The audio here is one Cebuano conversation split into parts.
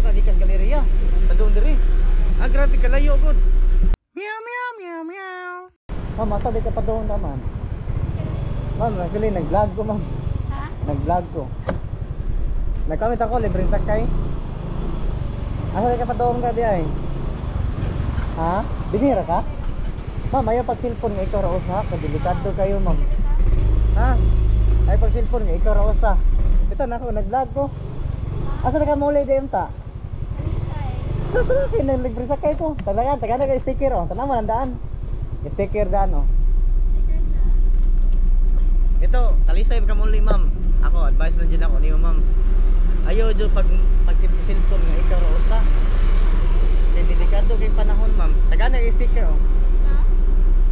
Naglakaw ka gikan Galleria. Padung diri. Ah, grabe kalayo gud. Meow meow meow meow. Ma'am, asa di ka padung ta, ma'am? Ma'am, actually nag-vlog ko, ma'am. Ha? Nag-vlog ko. Nag-comment ako, libreng sakay. Asa di ka padung ka di ay? Ha? Binira ka? Ma'am, ayaw pag cellphone nga ikaw ra usa, kadelikado kayo, ma'am. Ha? Ayaw pag cellphone nga ikaw ra usa. Ito na ako, nag-vlog ko. Asa na ka muli di unta? Alisay. Nasa na kayo, naglibre sakay ko. Talaga, taga na kayo sticker oh. Tanaw mo ang daan. Sticker daan oh. Sticker sa... Ito, talisay ka muli, ma'am. Ako, advice lang dyan ako niyo, ma'am. Ayaw dyan pag cellphone nga ikaw ra usa. Kay delikado kay panahon, ma'am. Taga na yung sticker oh. Sa?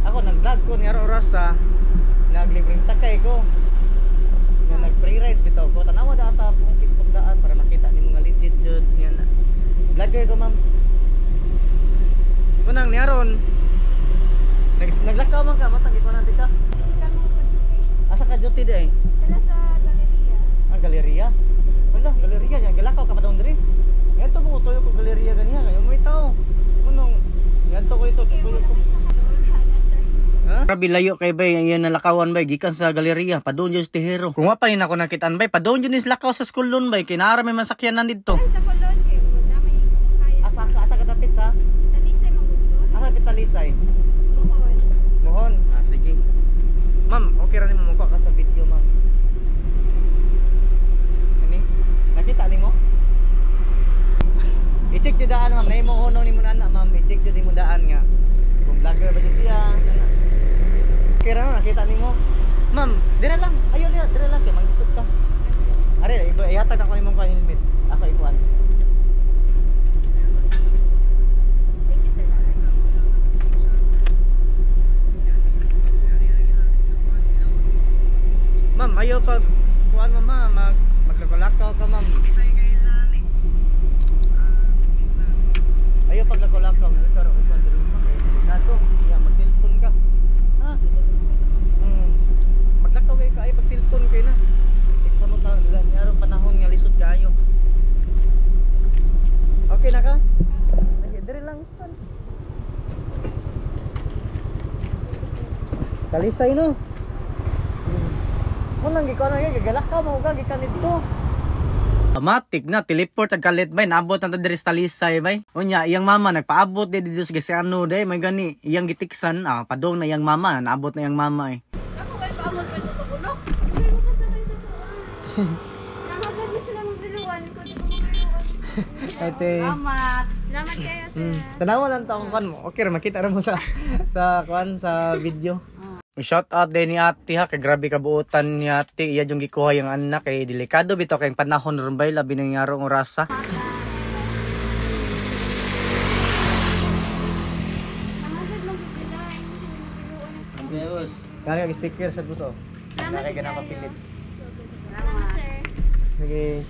Ako nag-vlog ko nga oras sa naglibreng sakay ko. Nga nag free rides bitaw ko. Tanawa da sa akong Facebook daan para makita nimo nga legit jud nga na. Vlogger ko, ma'am. Kunang niaron. Naglakaw man ka, matang ikaw nanti ka. Ikaw mo pa duty. Asa ka duty di ay? Tala sa galeria. Ang galeria. Wala, galeria nya galakaw ka pa daw diri. Ngadto mo tuyo ko galeria ganiha kayo may tao. Kunong ngadto ko ito Kaya tuyo wala ko. kayo sa kadoon, na, sir. Ha? Grabe layo kay bay iyan nalakawan bay gikan sa galeria padung jud sa Tihero. Kung wa pa rin ako nakitaan bay padung jud ni lakaw sa school loan bay kinara may masakyanan didto. Ay, sa Colon kayo. Wala may sakayan. Asa ka dapit sa? Talisay magugod. Asa pitalisay? Buhol. Mohon. Ah, sige. Ma'am, okay ra nimo magkuha ka sa video, ma'am. Ani? Nakita nimo? I-check jud daan, ma'am. Naimo uno nimo na, ma'am. I-check jud nimo daan nga. Kung vlogger ba jud siya, ana. Okay ra nakita nimo. Ma'am, dira lang. Ayo dira, dira lang kay manglisod ka. Are, ihatag ako nimong kuan helmet. Ako ikuan. Thank you, sir. Ma'am, ayo pag kuan ma'am ha, maglakolakaw ka, ma'am. Ayo pag lakolakaw nga ikaw ra usa diri ma'am, kay delikado. Iya mag-cellphone ka. Ha? Maglakaw kay ka ayo pag cellphone kay na. Iksa mo ta aron panahon nga lisod kaayo. Okay na ka? Sige, diri lang. Talisay no. Unang gikuan na gagalakaw mo ka gikan didto. Matik na teleport ang kalit bay naabot ang ta diri sa Talisay bay. Unya iyang mama nagpaabot di dito sa Gisano day may gani iyang gitiksan padong na iyang mama naabot na iyang mama eh. Ako ay paamot pa sa pagulok. Hindi mo pasakay sa tuwan. Nangagad mo sila magbiluan ko. Di ko magbiluan. Ate. Salamat. Salamat kayo, sir. Tanawa lang to ang kuan mo. Okay ra makita ra mo sa sa kuan sa video. Shout out din ni ate ha, kay grabe kabuotan ni ate. Iya yung gikuha yung anak kay delikado bitaw kay panahon ron bay labi nang yarong orasa. Nangagad lang sa sila. Hindi sila magbiluan. Kani ang sticker sa buso. Salamat Kaya kayo. kapilit. Salamat, sir. Sige.